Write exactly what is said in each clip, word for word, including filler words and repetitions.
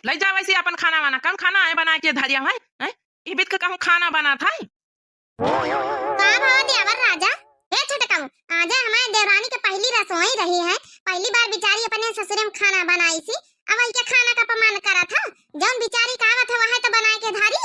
तै जा वैसे अपन खाना वाना, कौन खाना है बनाए के धरिया है, हैं? इबित के कहूँ खाना बनात है। का भवा देवर राजा? हे छोटकऊ, आजे हमारे देवरानी के पहली रसोई रही है, पहली बार बिचारी अपने ससुरे में खाना बनाई सी, अब इनके खाना का अपमान करत है, जौन बिचारी का आवत है वह तो बनाए के धारी।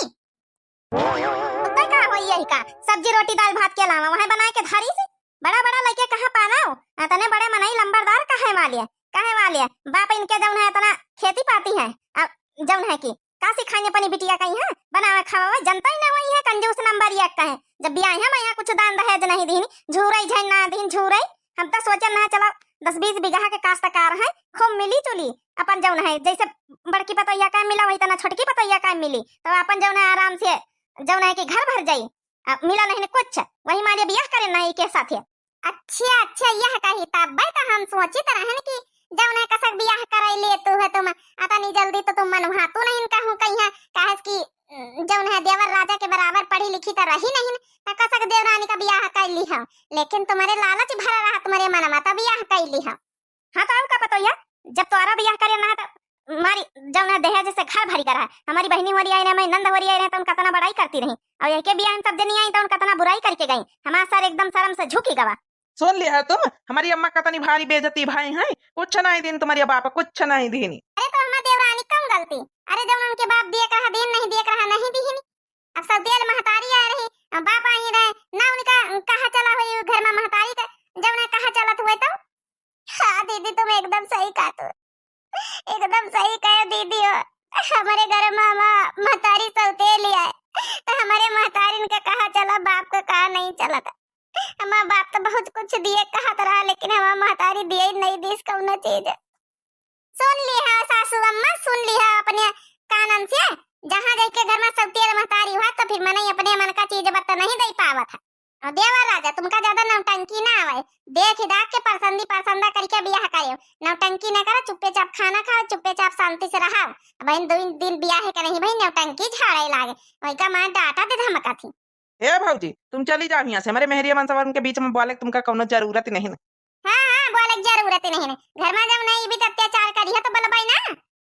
तै का होई यही का, सब्जी रोटी दाल भात के अलावा वह बनाए के धारी सी? बड़ा बड़ा लइके कहाँ पालाओ, इतने बड़े मनई लंबरदार कहे वाले, कहे वाले, बाप इनके जौन है इतना खेती पाती है, अब जौन है कि का सिखाई अपनी बिटिया कहीं है बनावे खावे, जनता ही ना हुई है, कंजूस नंबर एक का है। जब बियाह है मैं यहाँ कुछ दान दहेज नहीं दीन, झूरई झन ना दीन, झूरई। हम तो सोचन ना चला दस बीस बीघा के काश्तकार है, खूब मिली जुली अपन जौन है, जैसे बड़की पतोहिया का मिला वही तना छोटकी पतोहिया का मिली, तो अपन जौन है आराम से जौन है कि घर भर जाई। आ, मिला नहीं कुछ, वही मारे बियाह करे ना के साथे। अच्छा, अच्छा, यह कही तब तो हम सोचित रहन कि जौन है कसक बियाह कराई ले तू है तुम, अतनी जल्दी तो तुम मन वहाँ तू नहीं कहूँ कहीं है, काहे कि, उम, जौन है देवर राजा के बराबर पढ़ी लिखी तो रही नहीं, तो कसक देवरानी का बियाह कर ली हो, लेकिन तुम्हारे लालच भरा रहा तुम्हारे मन में, तब बियाह कर ली हो। हाँ, तो और का पतोहिया, जब तोहरा बियाह करे ना है, तो मारी जौन है दहेज से घर भरी करा है। हमारी बहनी हो रही आई रहे, हमारी नंद हो रही आई रहे, तो उनका तना बड़ाई करती रही। और यह के बियाह में सब जनी आई, तो उनका तना बुराई करके गई। हमारा सर एकदम शर्म से झुकी गवा। सुन लिया है तुम, हमारी अम्मा का तनी भारी बेइज्जती भाई हैं, कुछ नहीं दीन तुम्हारी बाप, कुछ नहीं दीन। अरे, तो हमार देवरानी कौन गलती? अरे, जौन उनके बाप दिए कहा दीन, नहीं दिए कहा नहीं दीन। अब सौतेल महतारी आ रही, अब बाप आई रहे, ना उनका कहा चला हुई घर में महतारी का, जौन है कहा चलत हुए तो। हाँ दीदी, तुम एकदम सही कहा तू, एकदम सही कहे दीदी हो। हमारे घर में हमार महतारी सौतेली है, तो हमारे महतारिन के कहा चला, बाप का कहा नहीं चलत। हमार बाप तो बहुत कुछ दिए कहत रहा, लेकिन हमार महतारी दिए ही नहीं दीस कौनो चीज। सुन लिहा सासू अम्मा, सुन लिहा अपने कानन से, जहाँ जाके घर में सौतेल महतारी हुआ तो फिर मनई अपने मन का चीज बत नहीं दे पावत है। और देवर राजा, तुमका ज्यादा नौटंकी ना आवे, देख दाख के पसंदी पसंदा करके बियाह करेव, नौटंकी ना करा, चुप्पे चाप खाना खाओ, चुप्पे चाप शांति से रहा। अब इन दो दिन बियाह के नहीं भाई, नौटंकी झाड़े लागे, वही का मार डांटा दे धमका थी। ए भौजी, तुम चली जाओ यहाँ से, हमारे मेहरिया मनसवा उनके बीच में बोले के तुमका कौनो जरूरत नहीं है। हाँ, हाँ, बोले के जरूरत नहीं है। घर में जब नहीं भी अत्याचार करी है तो बोलबाई ना।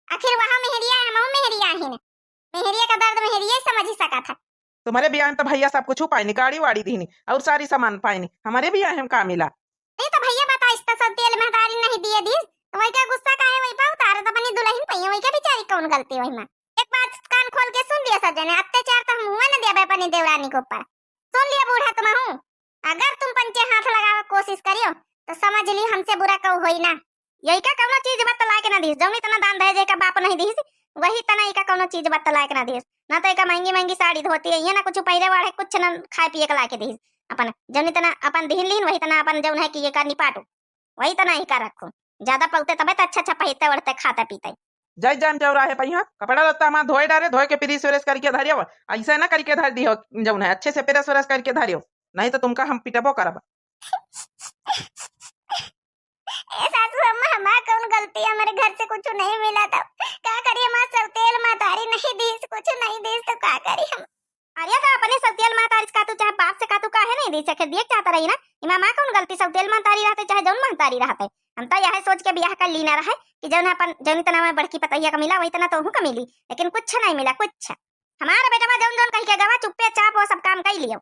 आखिर वहाँ मेहरिया है, हम मेहरिया ही ने। मेहरिया का दर्द मेहरिया ही समझ ही सका था। तुम्हारे बियाह में तो भैया सब कुछ पाइनी, गाड़ी वाड़ी दीनी और सारी सामान पाइनी, हमारे बियाह में का मिला? नहीं तो भैया बताइस तो सौतेल महतारी नहीं दिए दीस, तो वही का गुस्सा का है, वही पा उतारत अपनी दुल्हन पइया, वही का बेचारी कौन गलती वही में। एक बात कान खोल के सुन लिया सब जने, अत्याचार तो हम हुआ न देबे अपनी देवरानी के ऊपर। सुन लिया बूढ़ा तुम हूँ, अगर तुम पंचे हाथ लगावे कोशिश करियो तो समझ ली हमसे बुरा कऊ होई ना। यही का कौनो चीज बतला के ना दीस, जौन इतना दान दहेज का बाप नहीं दीस, वही तना इका कौनो चीज बतला के ना दीस। ना तो इका महंगी महंगी साड़ी धोती है, ये ना कुछ पहले वाले कुछ ना खाए पिए के ला के दीस। अपन जौन इतना अपन दिहिन लीन, वही तना अपन जौन है कि ये का निपाटो, वही तना इका रखो। ज्यादा पौते तबे तो अच्छा अच्छा पहिरते ओढ़ते खाते पीते। जाई जान चौराहे पे यहाँ कपड़ा लत्ता हमार धोए डारे, धोए के प्रेस व्रेस करके धरियो, ऐसे ना करके धर दियो, जौन है अच्छे से प्रेस व्रेस करके धरियो, नहीं तो तुमका हम पिटबो करब। ए सासू अम्मा, हमार कौन गलती है? हमारे घर से कुछ नहीं मिला था, का करी? हमार सौतेल महतारी नहीं दीस, कुछ नहीं दीस तो का करी हम? अरे तो अपने सौतेल महतारी से का तू चाहे बाप से का तू काहे नहीं दीस? आखिर दिए चाहता रही ना, इमा माँ कौन गलती? सौतेल महतारी रहते चाहे जौन महतारी रहते, हम तो यह सोच के बियाह कर लीना रहे कि जौन अपन जौन इतना में बड़की पतैया का मिला वही इतना तोहू का मिली, लेकिन कुछ नहीं मिला कुछ। हमारा बेटवा जौन जौन कह के गवा चुप्पे चाप वो सब काम कर लियो।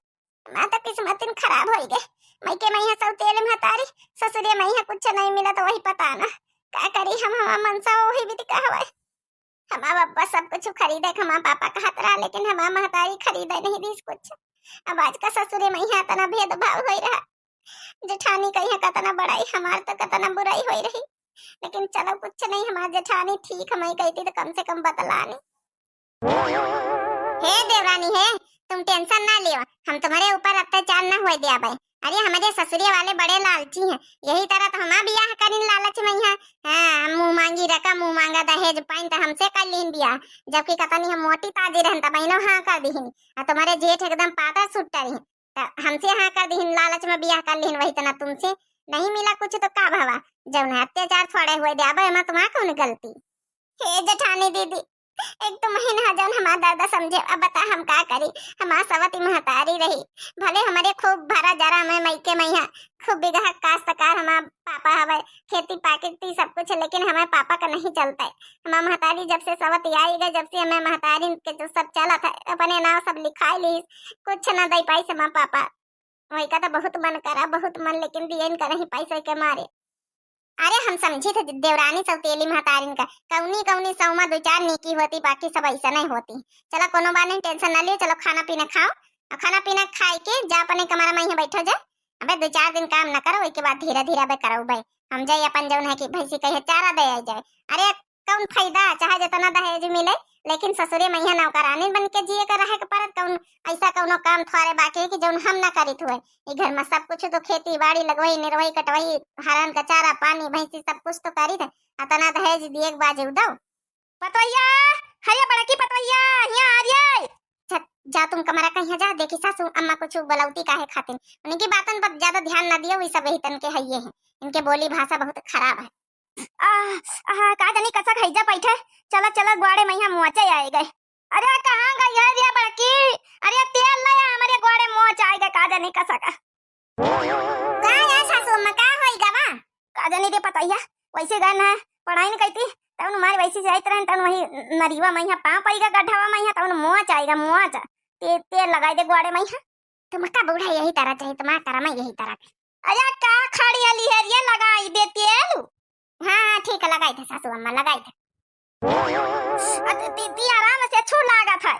हमार तो किस्मतिन खराब होई गे। मइके मइहाँ सौतेल महतारी, ससुरे मइहाँ कुछ नहीं मिला तो वही पता ना का करी हम, हमार मनसा वही बिटिका हवे। हमार बब्बा सब कुछ खरीदे के हमार पापा कहत रहा, लेकिन हमार महतारी खरीदे नहीं दीस कुछ। अब आज का ससुरे मइहाँ इतना भेदभाव होई रहा, जेठानी कहिया कतना बड़ाई, हमार तो कतना बुराई होई रही, लेकिन चलो कुछ नहीं, हमार जेठानी ठीक हमई कहती तो कम से कम बतलानी। हे देवरानी हे, तुम tension ना लियो, हम तुम्हारे ऊपर अत्याचार ना होए दिया भाई। अरे हमारे ससुरे वाले बड़े लालची हैं, यही तरह तो हमार बियाह करिन लालच में यहाँ। हाँ, हम मुँह मांगी रकम, मुँह मांगा दहेज पाइन तो हमसे कर लीन बियाह, जबकि कतनी हम मोटी ताजी रहन तब इनो हाँ कर दीहिन। आ तुम्हारे जेठ एकदम पातर सुट्टा रही, तो हमसे हाँ कर दीहिन, लालच में बियाह कर लीन, वही तना तुमसे नहीं मिला कुछ तो का भवा, जौन है अत्याचार थोड़े हुए दे, अब एमा तुम्हार कौन गलती? हे जेठानी दीदी, एक तो महीना है जौन हमार दर्द समझे। अब बता हम का करी, हमार सवती महतारी रही, भले हमरे खूब भरा जरा में मइके मइहा, खूब बिगहा काश्तकार हमार पापा हवे, खेती पाकिती सब कुछ, लेकिन हमार पापा का नहीं चलता है। हमार महतारी जब से सवती आई गए, जब से हमार महतारी के जो सब चलत है, अपने नाव सब लिखाई ली, कुछ ना दे पाई हमार पापा। वही का तो बहुत मन करा, बहुत मन, लेकिन दिए इनका नहीं पैसे के मारे। अरे हम समझी थे देवरानी सौतेली महतारिन का, कौनी कौनी सौमा दो चार नीकी होती, बाकी सब ऐसा नहीं होती। चलो कोनो बात नहीं, टेंशन ना लियो, चलो खाना पीना खाओ, और खाना पीना खाए के जा अपने कमरा में ही बैठो जा। अबे दो चार दिन काम ना करो, उसके बाद धीरे धीरे अबे करो भाई। हम जाए अपन जौन है कि भैंसी कहे चारा दे आई जाए। अरे कौन फायदा, चाहे जितना दहेज मिले, लेकिन ससुरे में यहाँ नौकरानी बन के जिए के रहे के पड़त। कौन ऐसा कौनो काम थोड़े बाकी है कि जौन हम ना करित हुए? ई घर में सब कुछ तो खेती बाड़ी, लगवई निरवई, कटवई, हरन का चारा पानी, भैंसी सब कुछ तो करित है। अतना दहेज दिए के बाजे उदो। पतोहिया, हरिया बड़की पतोहिया, हियाँ आ रिये। जा, जा तुम कमरा कहीं जा, देखी सासू अम्मा कुछ बुलौती काहे खातिर। उनकी बातन पर ज्यादा ध्यान ना दियो, वे सब यही तन के हइये हैं। इनके बोली भाषा बहुत खराब है। आह, आह, का जानी कसक हैजा बैठे। चला, चला, ग्वाड़े मइहाँ मोचे आए गए। अरे, कहाँ गई है रे बड़की? अरे, तेल ले आ, हमरे ग्वाड़े मोच आए गए, का जानी कसक। का है सासू अम्मा, का होई गवा? का जानी रे पतोहिया, वैसे गए ना, पढ़ाई न कइती, तब न मारे वैसे जाइत रहन, तब वही नरिवा मइहाँ पाँव पड़ी गा, गड्ढावा मइहाँ, तब न मोच आए गा, मोच। ते-, तेल लगाई दे ग्वाड़े मइहाँ। तुमका बूढ़ा यही तरह चाही, तुम्हारा करम यही तरह के। अरे का खड़ी अली है रे, लगाई दे तेल। हाँ, हाँ, ठीक है, लगाई दे सासू अम्मा, लगाई दे। अरे दीदी, आराम से छू लागत है।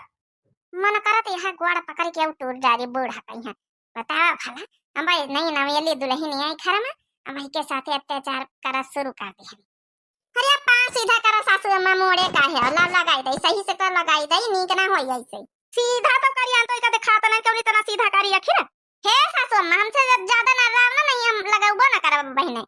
मन करत यह गोड़ पकड़ के उठूर जा रे बूढ़ा कहीं। बतावा भला, अब नई नवेली दुल्हन आई घर में, अब के साथे अत्याचार करत शुरू कर दे। अरे पाँव सीधा करा सासू अम्मा, मोड़े काहे? ला लगाई दई, सही से तो लगाई दई, नीक ना होई ऐसे। सीधा तो करी, हम तो इका दिखाता नहीं, क्यों इतना सीधा करी आखिर? हे सासू अम्मा, हमसे जब ज्यादा ना राव ना नहीं, हम लगौबो ना करब बहिने।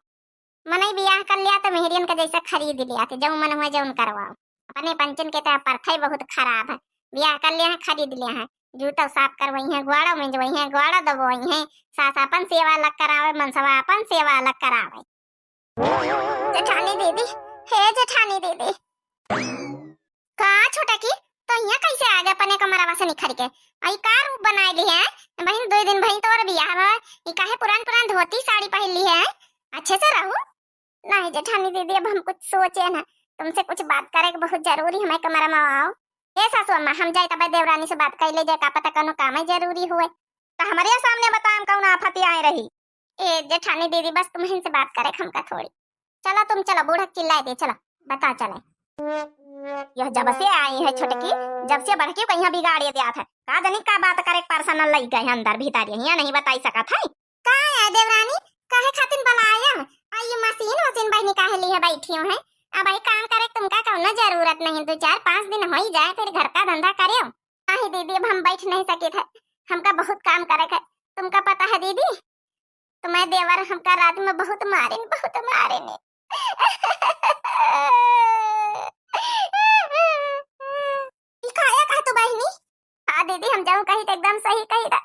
मनई बियाह कर लिया तो मेहरियन का जैसा खरीद लिया थे, जौन मन हुआ जौन करवाओ। अपने पंचन के तो परखई बहुत खराब है, बियाह कर लिया है, खरीद लिया है, जूता साफ करवाई है, ग्वाड़ा में जवाई है, ग्वाड़ा दबवाई है, सास अपन सेवा अलग करावे, मनसवा अपन सेवा अलग करावे। जेठानी दीदी, हे जेठानी दीदी। का छोटा की, तो यहाँ कैसे आ गए अपने कमरावा से निखर के? आई का रूप बनाए ली है? बहिन, दो दिन भई तोर बियाह बा, ई काहे पुरान पुरान धोती साड़ी पहन ली है? अच्छे से रहू। नहीं जेठानी दीदी, अब हम कुछ सोचे ना, तुमसे कुछ बात करे के बहुत जरूरी, हमारे कमरा में आओ। ए सासू अम्मा, हम जाए तब देवरानी से बात कर ले जाए, का पता कोनो काम है जरूरी हुए। तो हमारे सामने बताएम कौन आफत आए रही। ए जेठानी दीदी, बस तुम्हें से बात करे हमका थोड़ी। चला तुम चला, बूढ़ा चिल्लाए दे, चला बता चले। यह जब से आई है छोटकी, जब से बड़की कहीं बिगाड़े दिया था। का जानी का बात करे पर्सनल लई गए अंदर भीतर, यहाँ नहीं बताई सकत है। का है देवरानी, काहे खातिर बुलाया? आ ये मशीन वशीन बहिनी काहे लिए बैठी हो है? अब आई काम करे तुमका कौनो जरूरत नहीं, दो चार पाँच दिन हो ही जाए फिर घर का धंधा करे। नहीं दीदी, अब हम बैठ नहीं सके थे, हमका बहुत काम करे है। तुमका पता है दीदी, तुम्हें देवर हमका रात में बहुत मारे, बहुत मारे ने। ई काया कहा तू बहिनी? हाँ दीदी, हम जाऊँ कही तो एकदम सही कही था।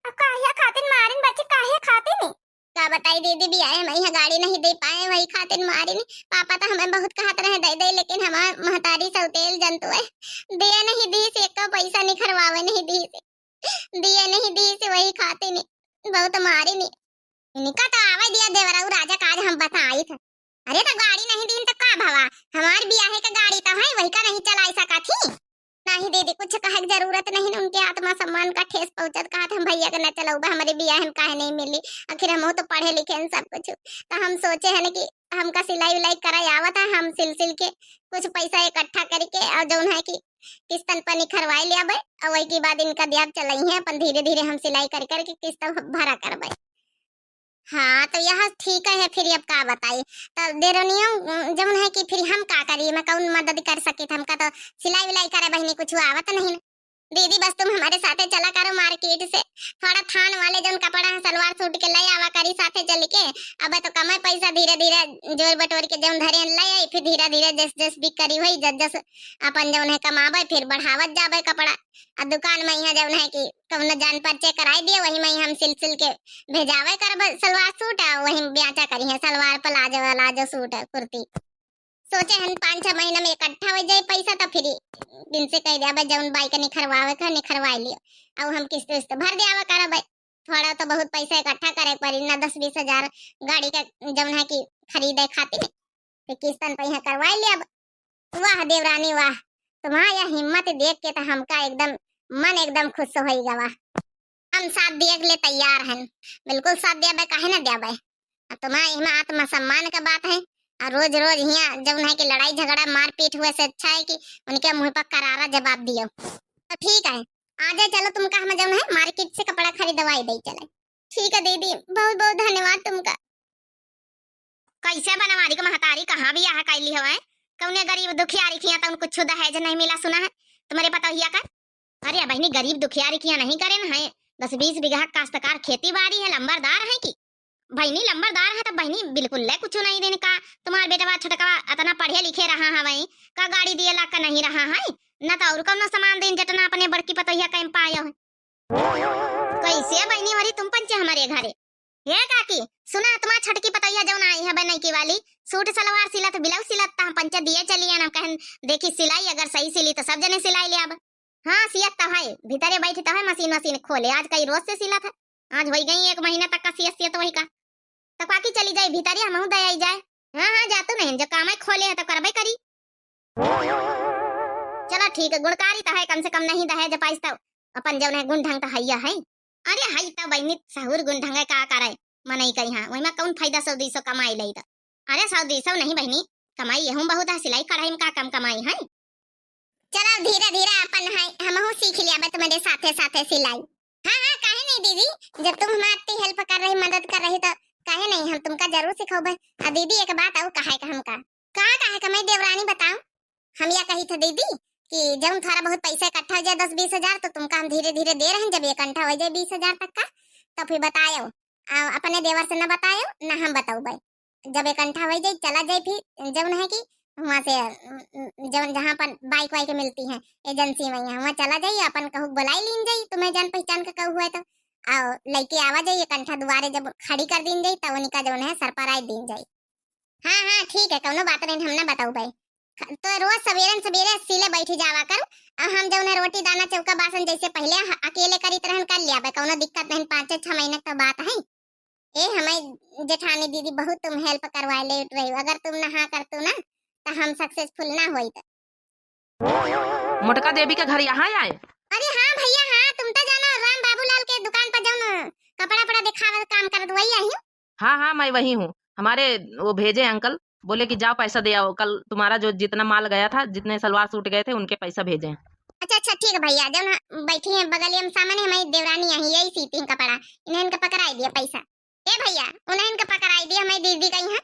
अब काहे खातिन मारिन बच्ची, काहे खातिन? का बताई दीदी, बियाहे में यहाँ गाड़ी नहीं दे पाए, वही खातिन मारिन। पापा तो हमें बहुत कहत रहे दे दे, लेकिन हमार महतारी सौतेल जंतु है, दिए नहीं दी से, एक पैसा निखरवावे नहीं दी से, दिए नहीं दी से, वही खातिन बहुत मारिन। इनका तो आवे दिया देवराऊ राजा का आज हम बताई थे। अरे तो गाड़ी नहीं दीन तो का भवा, हमार बियाहे का गाड़ी तो है, वही का नहीं चलाई सका थी। नहीं दीदी, कुछ कहे के जरूरत नहीं, उनके आत्मा सम्मान का ठेस पहुँचत, कहा था हम भैया के न चलौबा, हमारे बियाह में काहे नहीं मिली, आखिर हम तो पढ़े लिखे हैं सब कुछ। तो हम सोचे हैं कि हमका सिलाई उलाई कराई आवत है, हम सिल सिल के कुछ पैसा इकट्ठा करके और जौन है कि किस्तन पर निखरवाई ले आवे और वही के बाद इनका दियाब चलाई है अपन, धीरे धीरे हम सिलाई कर करके किस्त भरा करबे। हाँ, तो यह ठीक है, फिर अब का बताई। तो देरनियो, उम, जौन है कि फिर हम का करी, मैं कौन मदद कर सकी, हमका तो सिलाई विलाई करे बहिनी कुछ आवत नहीं। दीदी, बस तुम हमारे साथे चला करो मार्केट से, थोड़ा थान वाले जौन कपड़ा है, सलवार सूट के ले आवा करी साथे चल के। अब तो कमे पैसा धीरे धीरे जोड़ बटोर के जौन धरे ले आई, फिर धीरे धीरे जस जस बिक्री होई, जस जस अपन जौन है कमावे, फिर बढ़ावत जावे कपड़ा। आ दुकान में यहाँ जौन है कि कौनो जान परिचय कराई दिए, वही में ही हम सिल सिल के भेजावे करब सलवार सूट, आ वही बेचा करी है सलवार प्लाजो व्लाजो सूट कुर्ती। सोचे हन पाँच छह महीना में इकट्ठा होइ जाई पैसा, तो फिर इनसे कह द्याबे जौन बाइक निखरवावे का निखरवाइ लियो, अउ हम किस्त उस्त भर द्यावा करबे। थोड़ा तो बहुत पैसा इकट्ठा करे पड़ी ना, दस बीस हजार गाड़ी का जौन है कि खरीदे खातिर, फिर किस्तन पे यहाँ करवाइ लिया। वाह देवरानी वाह, तुम्हारा यह हिम्मत देख के तो हमका एकदम मन एकदम खुश होइ गवा। हम साथ दिए के लिए तैयार हैं, बिल्कुल साथ द्याबे, काहे ना द्याबे। अब तुम्हारा इहमा आत्मसम्मान का बात है, और रोज रोज हियाँ जौन है कि लड़ाई झगड़ा मारपीट हुए से अच्छा है कि उनके मुँह पर करारा जवाब दियो। तो ठीक है, आ जाए, चलो तुमका हम जौन है मार्केट से कपड़ा खरीदवाई दे चले। ठीक है दीदी, बहुत बहुत धन्यवाद तुमका। कैसे बनवारी के महतारी कहाँ बियाह कैली हवे? कौने गरीब दुखियारी किया तौन कुछ दहेज नहीं मिला सुना है तुम्हारे पतोहिया का? अरे बहिनी, गरीब दुखियारी किया नहीं करेन है, दस बीस बीघा काश्तकार खेती बाड़ी है, लंबरदार है कि? बहिनी लंबरदार है तो बहिनी बिल्कुल ले कुछ नहीं देन का? तुम्हार बेटवा छोटकवा अतना पढ़े लिखे रहा हवे, का गाड़ी दिए लाग का नहीं रहा है, न तो और कौनो सामान देन जतना अपने बड़की पतोहिया कहीं पायो है। कैसे बहिनी मरी तुम पंचे हमारे घरे? हे काकी, सुना तुम्हार छोटकी पतोहिया जौन आई है बनई की वाली, सूट सलवार सिलत, ब्लाउज सिलत, त हम पंचे दिए चली आना, कहन देखी सिलाई अगर सही सिली तो सब जने सिलाई ले आब। हाँ सियत तो है, भीतरे बैठी तो है मशीन वशीन खोले, आज कई रोज से सिलत है, आज होइ गई एक महीना तक का सियत सियत वही का। तो काकी चली जाए भीतरे, हमहू दे आई जाए। हाँ हाँ जा तू नहीं, जो काम है खोले है तो करबे करी। चलो ठीक है, गुणकारी तो है, कम से कम नहीं दहेज पाइस तो अपन जौन है गुण ढंग तो हैया है। अरे हई तो बहिनी सहूर गुण ढंग है, का करे मनई कही हाँ, वही में कौन फायदा सौ दुई सौ कमाई लई तो। अरे सौ दुई सौ नहीं बहिनी, कमाई यहूँ बहुत है, सिलाई कढ़ाई में का कम कमाई है। चलो धीरे धीरे अपन है, हमहू सीख लिया बे तुम्हारे साथे साथे सिलाई। हाँ हाँ काहे नहीं दीदी, जब तुम हमारी इतनी हेल्प कर रही, मदद कर रही तो काहे नहीं, हम तुमका जरूर सिखौबे। आ दीदी एक बात और कहे का हमका। का कहे का मैं देवरानी बताओ? हम या कही थे दीदी कि जब थोड़ा बहुत पैसा इकट्ठा हो जाए दस बीस हजार तो तुमका हम धीरे धीरे दे रहे हैं, जब इकट्ठा हो जाए बीस हजार तक का तो फिर बतायो, आ, अपने देवर से न बतायो न हम बताओ भाई। जब इकट्ठा हो जाए चला जाए फिर जौन है कि वहाँ से उम, उम, जौन जहाँ पर बाइक वाइक मिलती है एजेंसी में, यहाँ वहाँ चला जाइए, अपन कहू बुलाई लीन जाई, तुम्हें जान पहचान के कहू हुआ तो, आओ लइके आवा जाइए, कंठा दुआरे जब खड़ी कर दीन जाई तब उनका जौन है सरपराई दीन जाई। हाँ हाँ ठीक है, कौनो बात नहीं, हम ना बताऊ भाई। ख- तो रोज सवेरे न सवेरे सिले बैठी जावा करू, और हम जौन है रोटी दाना चौका बासन जैसे पहले ह- अकेले करीत रहन कर लिया बे, कौनो दिक्कत नहीं, पाँच छह महीने तो बात है। ए हमें जेठानी दीदी बहुत तुम हेल्प करवाए ले रही हो, अगर तुम ना हाँ करतू ना तो हम सक्सेसफुल ना होइत। मोटका देवी के घर यहाँ आए? अरे हाँ भैया हाँ, तुम तो जाना राम बाबूलाल के दुकान पर जौन कपड़ा पड़ा दिखावे काम करत वही आई हूँ। हाँ हाँ मैं वही हूँ, हमारे वो भेजे अंकल, बोले कि जाओ पैसा दे आओ, कल तुम्हारा जो जितना माल गया था, जितने सलवार सूट गए थे उनके पैसा भेजे हैं। अच्छा अच्छा ठीक है भैया, जौन बैठी हैं बगलिया में सामने हमारी देवरानी आई, यही सीती हैं कपड़ा, इन्हें इनका पकड़ाई दिया पैसा। ए भैया, उन्हें इनका पकड़ाई दिया हमारी दीदी का यहाँ।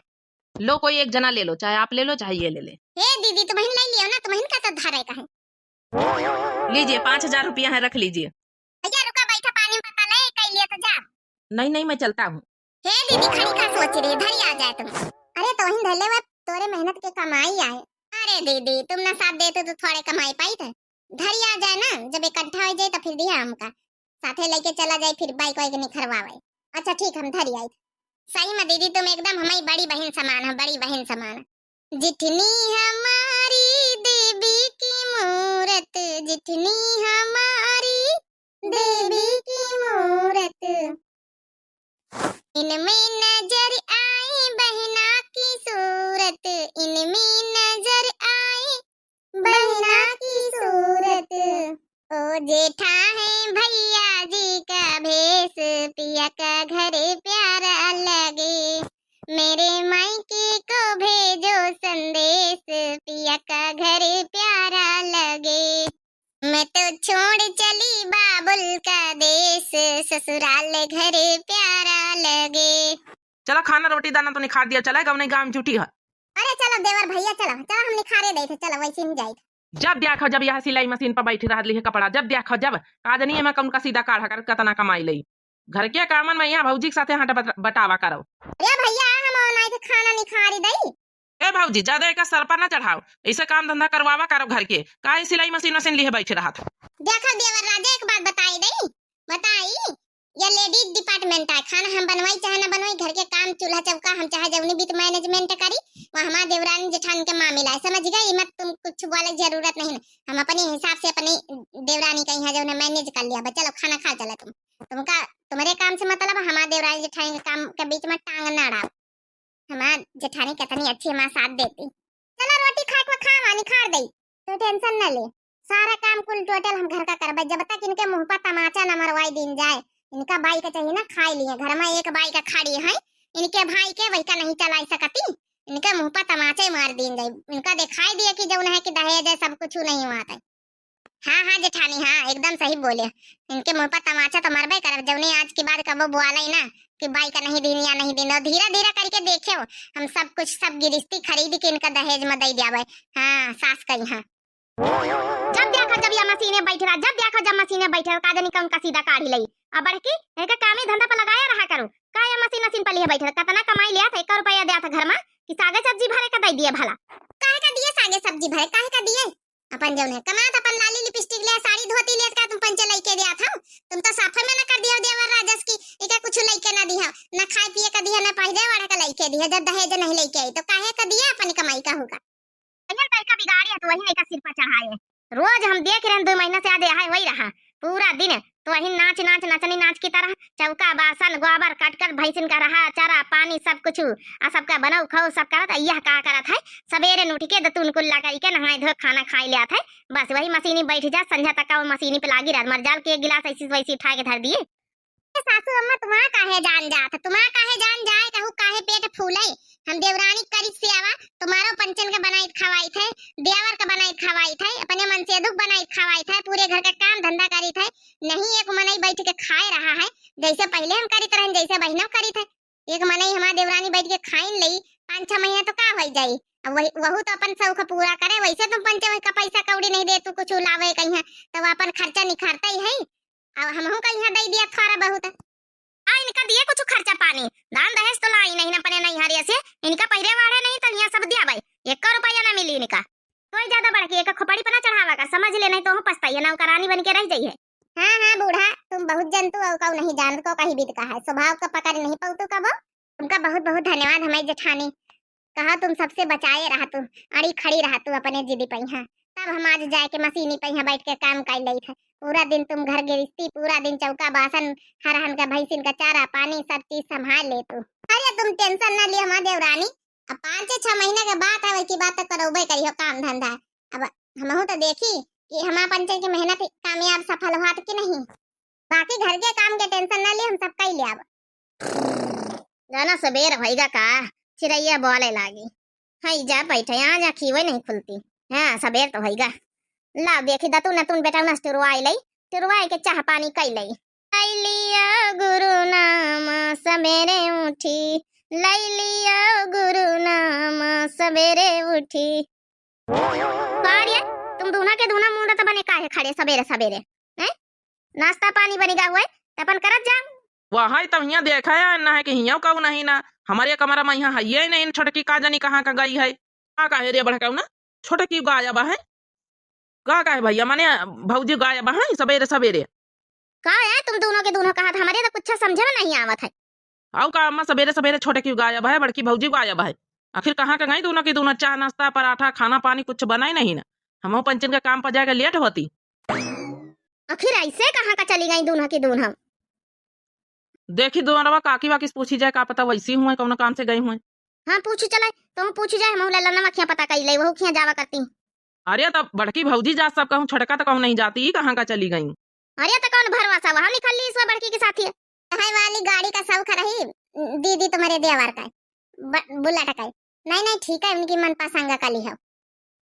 लो कोई एक जना ले लो, चाहे आप ले लो चाहे ये ले ले। हे दीदी तुम्हें ले लियो ना, तुम्हें का तो धरे का है। लीजिए पाँच हजार रुपया है, रख लीजिए। भैया रुका, बैठा पानी में पता ले कई लिया तो जा। नहीं नहीं मैं चलता हूँ। हे दीदी खड़ी का सोच रही, धरी आ जाए तुम। अरे तोहिन धले हुए तोरे मेहनत के कमाई आए। अरे दीदी तुम ना साथ देते तो थोड़े कमाई पाई थे। धरी आ जाए ना, जब इकट्ठा हो जाए तो फिर दिया हमका साथे लेके चला जाए, फिर बाइक वाइक निखरवावे। अच्छा ठीक हम धरी आई। सही में दीदी तुम एकदम हमारी बड़ी बहन समान हो, बड़ी बहन समान। जितनी हमारी देवी की मूरत, जितनी हमारी देवी की मूरत। इनमें नजर आई बहना की सूरत, इनमें नजर आई बहना की सूरत। ओ जेठा है भैया जी का भेष, पिया का घर प्यारा लगे। मेरे मायके को भेजो संदेश, पिया का घर प्यारा लगे। मैं तो छोड़ चली बाबुल का देश, ससुराल घर प्यारा लगे। चला खाना रोटी दाना तो निखार दिया, चला गवने गाँव में जुटी है। अरे चलो देवर भैया चलो, चलो हम निखारे दे थे, चलो वैसे ही जाए थे। जब देखो जब यह सिलाई मशीन पर बैठी रह ली है कपड़ा, जब देखो जब, का जनी एमा कौन का सीधा काढ़ा कर कतना कमाई लई। घर के कामन में यहाँ भौजी के साथे हाथ बट-, बटावा करो। अरे भैया हम नहीं थे खाना निखारी दई। ए भौजी, ज्यादा एका सर पर ना चढ़ाओ, ऐसे काम धंधा करवावा करो घर के, काहे सिलाई मशीन वशीन लिए बैठे रहत? देखो देवर राजा, एक बात बताई दई, बताई, या ladies department आए, खाना हम बनवाई चाहे ना बनवाई, घर के काम चूल्हा चौका हम चाहे जौनी बीत management करी, वह हमार देवरानी जेठान के मामिला है, समझ गई? मत तुम कुछ बोले जरूरत नहीं ना, हम अपने हिसाब से अपनी देवरानी के यहाँ जौन है manage कर लिया। बस चलो खाना खा चला तुम, तुमका तुम्हारे काम से मतलब, हमार देवरानी जेठान के काम के बीच में टांग ना अड़ाओ। हमार जेठानी कितनी अच्छी हमार साथ देती। चला रोटी खाए के खावा, निखार दई, तू tension न ले। सारा काम कुल total हम घर का करबे, जब तक इनके मुँह पर तमाचा न मरवाई दीन जाए। इनका बाई का चाहिए ना खाई लिए, घर में एक बाई का खाड़ी है, इनके भाई के वही का नहीं चलाई सकती, इनके मुँह पर तमाचा ही मार दीन जाए। इनका दिखाई दिए कि जौन है कि दहेज है, सब कुछ नहीं हुआ था। हाँ, हाँ जेठानी, हाँ, एकदम सही बोले। इनके मुँह पर तमाचा तो मरबे करब, जौनी आज के बाद कबो बोले ना कि बाई का नहीं दीन या नहीं दीन। और धीरे धीरे करके देखियो, हम सब कुछ, सब गिरस्ती खरीद के इनका दहेज में दे दियाबे। हाँ, सास कही हाँ। जब देखा जब या मशीने बैठ रहा, जब देखा जब मशीने बैठ रहा, का जानी कौन का सीधा काढ़ी लई। आ बड़की, इनके कामे धंधा पर लगाया रहा करो। का या मशीन, मशीन पर लिए बैठ रहा, कितना कमाई लिया था, एक रुपया दिया था घर में कि सागे सब्जी भरे का दे दिए भला। काहे का दिए सागे सब्जी भरे, काहे का दिए? अपन जौन है कमात, अपन लाली लिपस्टिक ले, साड़ी धोती ले, का तुम पंचे लइके दिया था? तुम तो साफे मना कर दिया देवर राजस की, इका कुछ लइके ना दिया, ना खाए पिए का दिया, ना पहले वाला का लइके दिया, जब दहेज नहीं लइके आई तो काहे का दिया, अपनी कमाई का होगा। भैया लइका बिगाड़ी है तो वही लइका सिर पर चढ़ाए। रोज हम देख रहे हैं, दो महीना से आधे है वही रहा, पूरा दिन तो वही नाच नाच नचनी नाच की तरह, चौका बासन गोबर कटकर भैंसिन का रहा, चारा पानी सब कुछ, आ सबका बनाओ खाओ सब करत, आ यह का करत है, सवेरे न उठ के दतुन कुल्ला करी के नहाए धोए खाना खाए ले आत है, बस वही मशीनी बैठ जा, संझा तक का वो मशीनी पे लागी रहत, मर जाल के एक गिलास ऐसी वैसी उठा के धर दिए। ए सासू अम्मा, तुम्हारा काहे जान जात, तुम्हारा काहे जान जाए, कहू काहे पेट फूले। हम देवरानी करी सेवा, तुम्हारो पंचन के बनाई खवाई थे, देवर के बनाई खवाई थे, अपने मन से दुख बनाई खवाई थे, पूरे घर का काम धंधा करी थे, नहीं एक मनई बैठ के खाए रहा है, जैसे पहले हम करीत रहन, जैसे बहिनों करी थे। एक मनई हमार देवरानी बैठ के खाइन लई, पाँच छह महीना तो का होई जाई। अब वही, वहू तो अपन शौक पूरा करे, वैसे तुम पंचे वही का पैसा कौड़ी नहीं दे, तू कुछ लावे कहीं, तब अपन खर्चा निखारते ही है। अब हमहू का यहाँ दे दिया थोड़ा बहुत। आ, इनका दिए कुछ खर्चा पानी, दान दहेज तो लाई नहीं अपने नैहरिया से, इनका पहिरे वाढ़े नहीं तो यहाँ सब दिया भाई, एक रुपया ना मिली इनका। तो ज्यादा बढ़ के एक खोपड़ी पर ना चढ़ावा का, समझ ले, नहीं तो हूँ पछताइए, नौकरानी बन के रह जाइए। हाँ, हाँ बूढ़ा, तुम बहुत जनतू हो, कऊ नहीं जानत को कही बीत का है, स्वभाव का पकड़ नहीं पाऊ तू कबो। तुमका बहुत बहुत धन्यवाद हमारी जेठानी, कहा तुम सबसे बचाए रहा तू, अड़ी खड़ी रहा तू अपने जिदी पई, हाँ। तब हम आज जाए के मशीनी पई, हाँ, बैठ के काम कर लेत है। पूरा दिन तुम घर गिरस्ती, पूरा दिन चौका बासन, हरहन का भैंसिन का चारा पानी सब चीज संभाल ले तू। अरे तुम tension ना लियो हमार देवरानी, अब पाँच छह महीना के बात है, वही की बात तो करौबे करियो काम धंधा। अब हमहू तो देखी कि हमार पंचन की मेहनत कामयाब सफल हुआ कि नहीं। बाकी घर के काम के tension ना लियो, हम सब कई लेब। जाना सबेर होइगा का, चिरैया बोले लागी। हई जा बैठे, आज आँखी वही नहीं खुलती। हाँ, सबेर तो होइगा। लाओ देखी दतुन नतुन बेटा नस टुरवाई लई, टुरवाई के चाह पानी कई लई। लई लिया गुरु नाम सबेरे उठी, लई लिया गुरु नाम सबेरे उठी। का रे, तुम दूना के दूना मुंडत बने काहे खड़े सबेरे सबेरे, हैं? नाश्ता पानी बनिगा हुए, त अपन करत जा। वह है तब हियाँ देखा है ना है कि हियाँ कहू नहीं ना, हमारे कमरा में यहाँ है ही नहीं, छोटकी का जानी कहाँ का गई है। का काहे रे बड़काऊ ना, छोटकी गायब है। का काहे भैया, माने भौजी गायब है सबेरे सबेरे। का है तुम दूनों के दूनों कहत, हमारे तो कुछ समझे में नहीं आवत है। आऊ का अम्मा, सबेरे सबेरे छोटकी गायब है, बड़की भौजी गायब है। आखिर कहाँ के गई दूनों की दूनों, चाह नाश्ता पराठा खाना पानी कुछ बनाई नहीं ना। हमहू पंचन के काम पर जाके लेट होती। आखिर ऐसे कहाँ का चली गई दूनों की दूनों? देखी दुआरवा काकी वाकी से पूछी जाए, का पता वैसी हुए, कौनो काम से गई हुए। हाँ, पूछी चले, तुम पूछी जाए, हमहू लल्ला नमखिया पता कई ले, वहू खिया जावा करती। अरे, तब बड़की भौजी जा सब कहूँ, छोटका तो कहूँ नहीं जाती, ई कहाँ का चली गई? अरे, तो कौन भरोसा, वहाँ निकल ली इस बड़की के साथ ही। है वाली गाड़ी का शौक रही दीदी तुम्हारे देवर का, ब-, बुलेट का। नहीं, नहीं, ठीक है, उनकी मन पसंद का ली हो।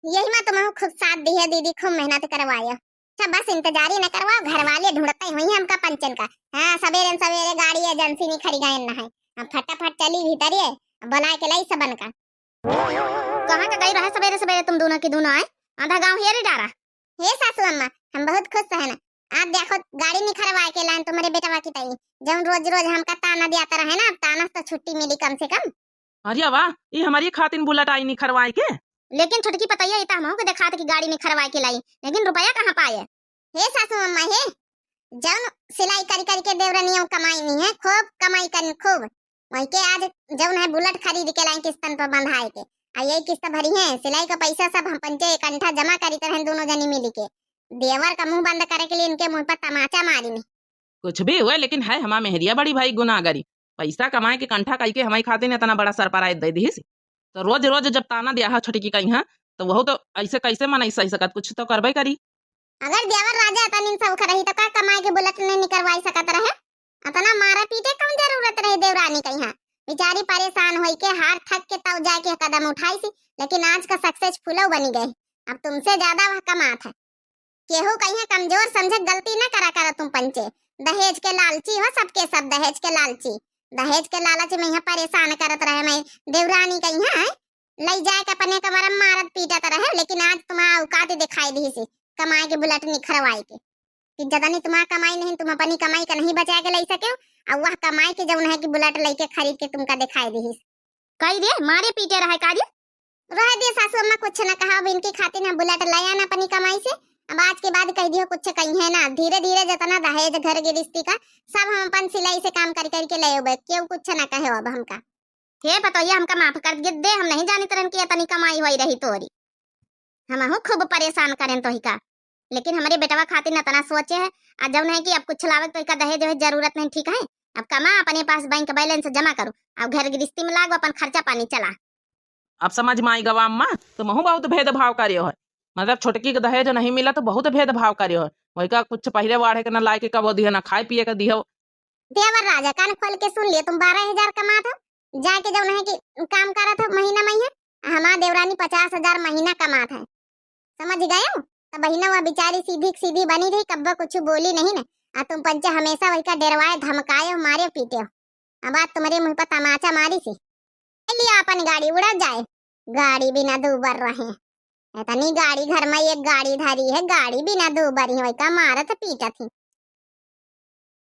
यही में तुमहू खूब साथ दी है दीदी, खूब मेहनत करवाया। अच्छा, बस इंतजारी न करवाओ, घर वाले ढूंढते हुई हैं हमका पंचन का। हाँ, सवेरे न सवेरे गाड़ी एजेंसी नहीं खड़ी गए न है। अब फटाफट चली भीतर ये, बुला के लाई सबन का। कहाँ का गई रहे सवेरे सवेरे तुम दूनों की दूनों आए? आधा गाँव हेरी डारा। हे सासू अम्मा, हम बहुत खुश है ना। आप देखो, गाड़ी निखरवा के लान तुम्हारे बेटवा की ताई, जौन रोज रोज हमका ताना दियात रहे ना, अब ताना से तो छुट्टी मिली कम से कम। अरे वाह, ये हमारी खातिन बुलेट आई निखरवाए के। लेकिन छोटकी पतैया, ये तो हमहू के देखात कि गाड़ी निखरवाए के लाई, लेकिन रुपया कहाँ पाए? हे सासू अम्मा, हे, जौन सिलाई करी करी के देवरनिया कमाई नहीं है, खूब कमाई करी, खूब। वही के आज जौन है बुलेट खरीद के लाई किस्तन पर बंधाए के, आ यही किस्त भरी है, सिलाई का पैसा सब हम पंचे कंठा जमा करी तरह दोनों जनी मिली के। देवर का मुंह बंद करे के लिए इनके मुंह पर तमाचा मारी नहीं। कुछ भी हुए, लेकिन है हमार मेहरिया बड़ी भाई गुनाहगारी। पैसा कमाए के कंठा कई के हमारी खातिर इतना बड़ा सरप्राइज दे दिहिस। तो रोज रोज जब ताना दिया है छोटकी कहीं, तो वहू तो ऐसे कैसे मनई सही सकत, कुछ तो करबे करी। अगर देवर राजा इतनी सौख रही तो का कमाए के बुलेट नहीं निकरवाई सकत रहे? इतना मारा पीटे कौन जरूरत रहे देवरानी कहीं? बेचारी परेशान होई के हार थक के तब जाके कदम उठाई सी, लेकिन आज का सक्सेसफुल बनी गए। अब तुमसे ज्यादा वह कमात है। केहू कहीं कमजोर समझे गलती न करा करा तुम पंचे। दहेज के लालची हो सबके सब, दहेज के लालची। दहेज के लालच में यहाँ परेशान करत रहे मैं देवरानी कहीं है, लई जाए के अपने कमरम मारत पीटत रहे, लेकिन आज तुम्हारा औकात दिखाई दी सी कमाए के बुलेट निखरवाए के। कि जदनी तुम्हारा कमाई नहीं, तुम अपनी कमाई का नहीं बचा के ले सके, और वह कमाई के जौन है कि बुलेट लेके खरीद के तुमका दिखाई दी। कही रे मारे पीटे रहे का रे? रह दे सासू अम्मा, कुछ न कहा, अब इनकी खातिर हम बुलेट ले आना अपनी कमाई से। अब आज के बाद कह दियो कुछ कहीं है ना, धीरे धीरे जितना दहेज घर गिरस्ती का सब हम अपन सिलाई से काम कर करके ले अबे, केहू कुछ न कहे अब हमका। हे पतोहिया, हमका माफ कर दे, हम नहीं जानित रहन कि इतनी कमाई होई रही तोरी। हमहू खूब परेशान करेन तोहिका, लेकिन हमरे बेटवा खातिर इतना सोचे है। आ जौन है कि अब कुछ लावे के तोहिका दहेज वहेज जरूरत नहीं, ठीक है? अब कमा, अपने पास बैंक बैलेंस जमा करो, अब घर गिरस्ती में लागो, अपन खर्चा पानी चला। अब समझ में आई गवा अम्मा, तुमहू बहुत भेदभाव करियो है। मतलब छोटकी के दहेज नहीं मिला तो बहुत भेदभाव करियो है। वही का कुछ पहले वाढ़े के ना लाए के कबो दिहे, ना खाए पिए के दिहो। देवर राजा, कान खोल के सुन लिए, तुम बारह हजार कमात हो, जाके जौन है कि काम करत हो महीना महीना, हमार देवरानी पचास हजार महीना कमात है, समझ गए हो? तो बहिना वह बेचारी सीधी सीधी बनी रही, कब्बो कुछ बोली नहीं ना। आ तुम पंचे हमेशा वही का डरवाए, धमकाए हो, मारे पीटे हो। अब आज तुम्हारे मुंह पर तमाचा मारी सी। ले लिया अपन गाड़ी, उड़ा जाए, गाड़ी बिना दूबर रहे। इतनी गाड़ी घर में एक गाड़ी धरी है, गाड़ी बिना दूबर ही वही का मारत पीटत ही।